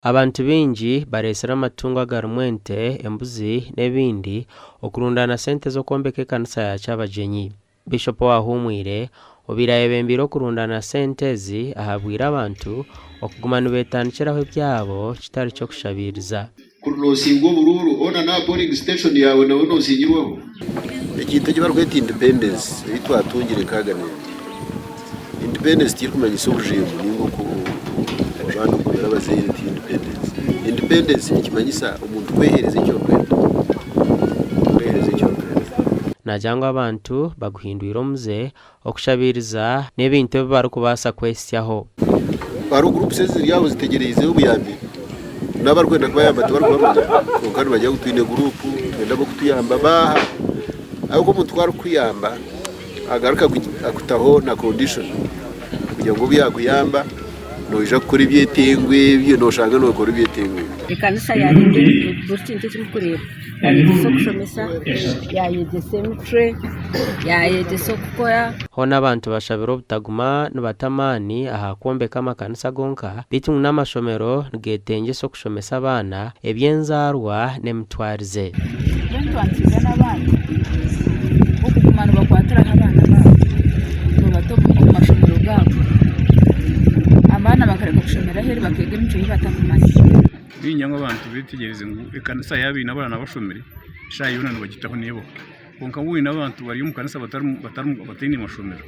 Abantu baingi bareetsire amatungo agarimu ente, embuzi n'ebindi okurundaana sente z'okwombeka ekanisa ya Kyabagyenyi. Bishopu owaahuumwire obaire ayebembeire okurundaana sente ezi ahabwire abantu okuguma nibeetandikiraho ebyabo kitari ky'okushabiiriza. Kuri noosingwa oburuuru, hoona n'aha polling station yaawe naho noosingirwaho? Ekintu eki barikweta independence ei twatungire nkaaga n'embi. Independence tirikumanyisa obujeemu ninga oku abaana okugobera abazaire ti independence. Independence nikimanyisa omuntu kwehereza eki orikwenda. Kwehereza eki orikwenda. Naagira ngu abantu baguhindwire omuze okushabiiriza n'ebintu ebi barikubaasa kwehitsyaho. Hariho groups eziri aho zitegyereize obuyambi n'abarikwenda kubayamba tibarikubamanya kwonka nibagira ngu twine group nitwenda ab'okutuyamba baaha ahabw'okuba omuntu ku arikukuyamba agaruka akutaho na condition kugira ngu obu yakuyamba noija kukora ebyetengo ebyo noshanga nokora ebyetengo ebyo. Ekanisa yareeta buri kintu eki murikureeba, yayegyesa okushomesa, yayegyesa emicwe, yayegyesa okukora. Hoona abantu bashabire obutaguma nibata amaani aha kwombeka amakanisa gonka beitu ngu n'amashomero nigetengyesa okushomesa abaana eby'enzaarwa n'emitwarize. Mbwenu twanikiza n'abaana okuguma nibakwatiraho abaana baabo nibabata omu mashomero gaabo. Abaana bakareka kushomera aheeru bakeega emicwe ei batakumanya. Niinyenda ngu abantu beetegyereze ngu ekanisa yaaba eine abaana bashomire, eshaaha yoona nibagitaho neebaho. Kwonka waaba oine abantu bari omu kanisa bataine mashomero,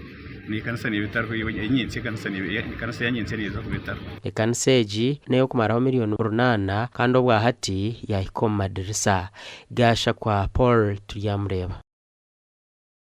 n'ekanisa neeba etariho, nyentsya ekanisa ya nyentsya neeza kuba etariho. Ekanisa egi n'ey'okumaraho miriyoni runaana kandi obwa hati yaahika omu madirisa. Gashakwa Paul Turyamureeba.